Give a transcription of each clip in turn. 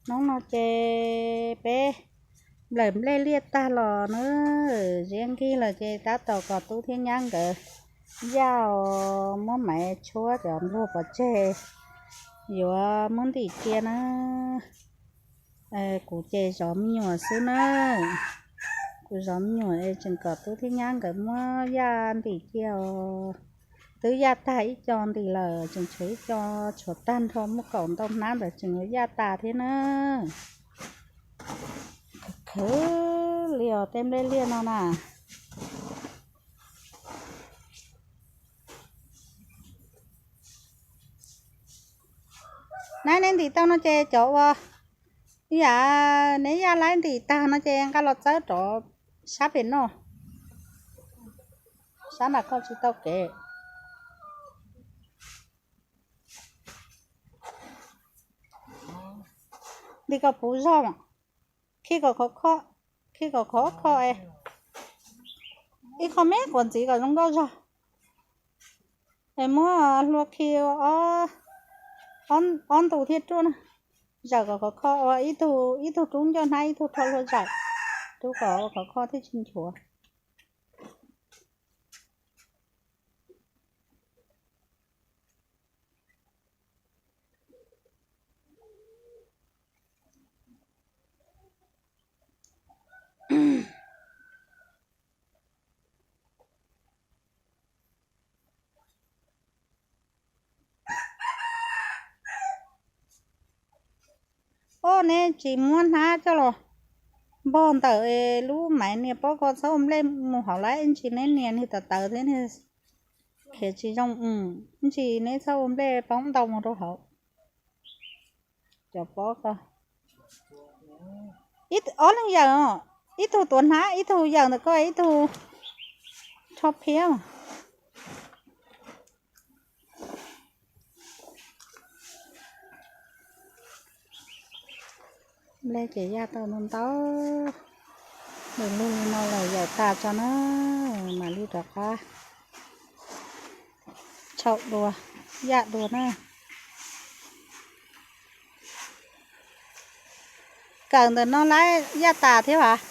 Hnub no ces peb nplawm nplej liaj tag los na, ziab nkig los ces tab tom kom tub thiab nyab nkawd yaj, muab maiv tshuab cov npluag pov tseg, yuav muab ntim cia na. Kuv ces zov me nyuam xwb na. Kuv zov me nyuam es tseem kom tub thiab nyab nkawd muab yaj ntim cia os. Twb yaj tag ib co ntim lawm, tseem tshuav ib co tshuav tag nrho, muaj kaum ntau hnab ntawd tseem yuav yaj tas thiab na. Khwv khwv li os tej nplej liaj no na. Nab, neb ntim tau no ces cov uas, yam neb yaj laib ntim tag no ces nqa los txawb rov sab pem no, sab nram ko tsis tau kev. Ntim kom puv zog, khi kom khov kho, khi kom khov kho es ib qho me quav ntxiv kom zoo nkauj zog. Es muab hlua khi ob ntu thiaj ruaj na. Zawm kom khov kho, ua ib tug rub ncauj hnab, ib tug rho hlua zawm, rub kom khov kho thiaj tsis nchuav. Ob, neb tsis muab hnab coj los npog ntawm lub maiv nias pob ko, txhob ua nplej mus hauv lawm, ntsis neb nias niag tawv tawv thiab niag khiav tsis zoo, ntsis neb txhob ua nplej poob ntau mus rau hauv cov pob ko. Ob leeg yawm, ib tug tuav hnab, ib tug yawm ntawm ko, ib tug rho phiab. Nplej ces yaj tau ntau ntau, lwm lug li no los yawm tas tso na, mam li rov qab tshau dua, yaj dua na. Kawm ntawm no lawm yaj tas thiab as.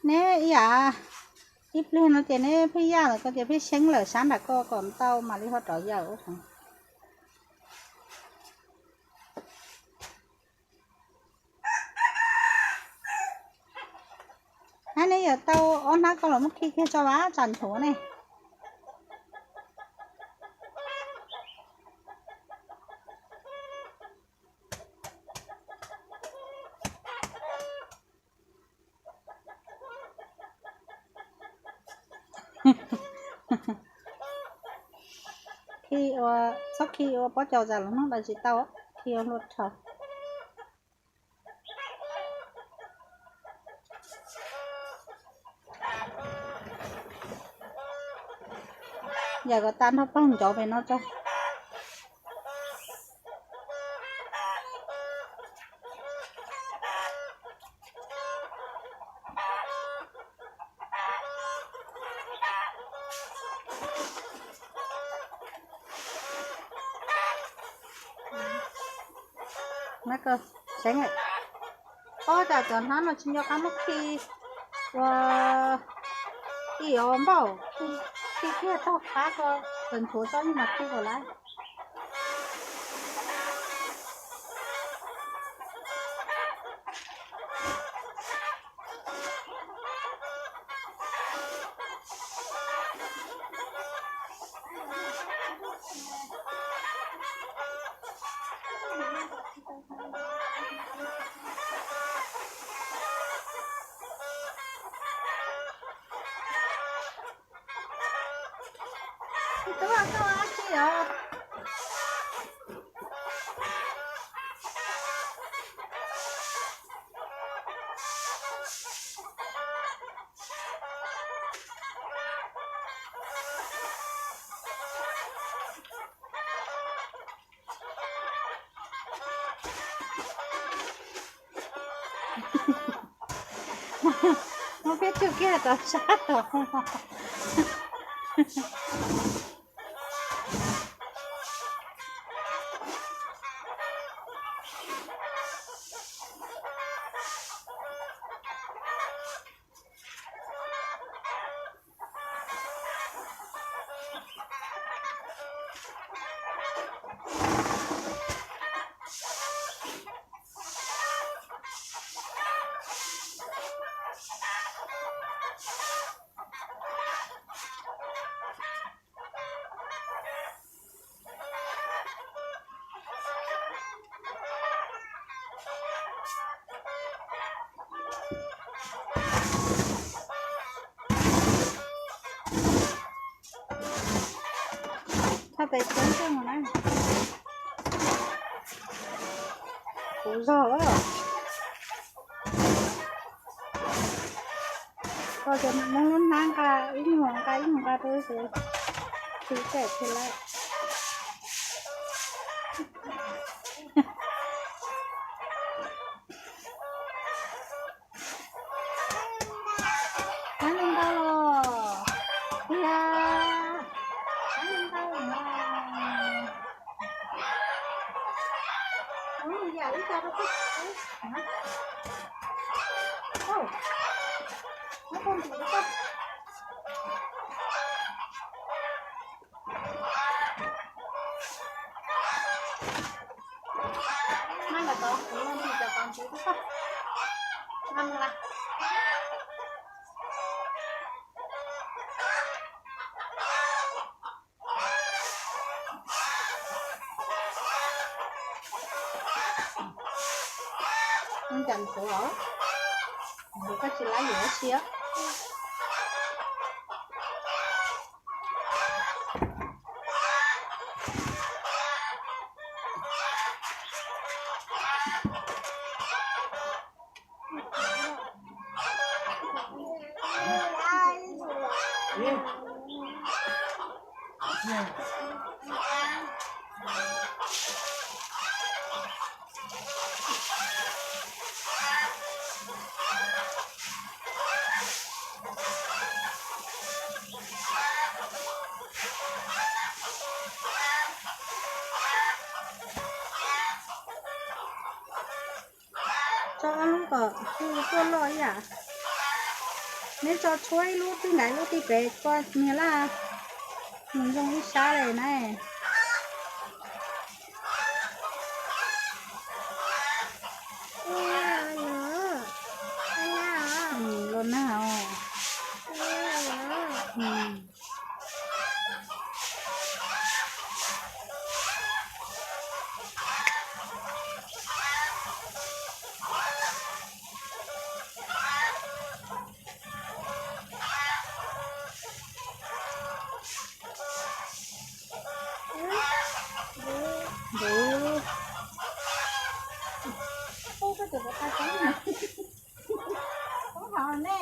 Neb ib yam, ib pliag no ces neb pheej yaj lawm ko ces pheej seeb lawm sab nram ko kom ntau mam li ho rov yawm. Hnab neb yawm tau ob hnab ko los muab khi kiag tso vam tsam nchuav ne. Khi ua, txhob khi ua pob caus zam los hnub ntawd tsis tau, khi ua hlua rhawv. Yawm kom tas nrho pawg ncov pem no tso. Ob, cas cov hnab no tsis nco qab muab khi ua ib os npaum, khi kiag tog qab ko, tawm nchuav tsob yeej mas khi kom lawm. Tub, koj ua dab tsi os? Muab peb tug kiag rov sab tod. Thaj tes tseeb kawg mus na. Kuv zog lawm. Koj cov Hmoob lub hnab nqa ib nyuag nqa ib nyuag nqa rau xwb, tsis kam tsis lawm. Hnab ntau los, tiag, hnab ntau los. Ua yam ib co rau koj. Ua, muab koj ntim rau koj. Maj ntawm tod, kuv los ntim cov tod ntxiv rau koj. Maj mus lawm. Ua cas ntxuav os? Ntxuav koj tsis laib yuav dab tsi os? Tso ob lub kom tuaj loj ib yam. Neb tso tshuab ib lub tij nrad ib lub tij pem koj niag laj mus zoo ib sab li na. Los nag os. Ntuv. Ub, koj tus puas tau tau na. Ub, hov ne.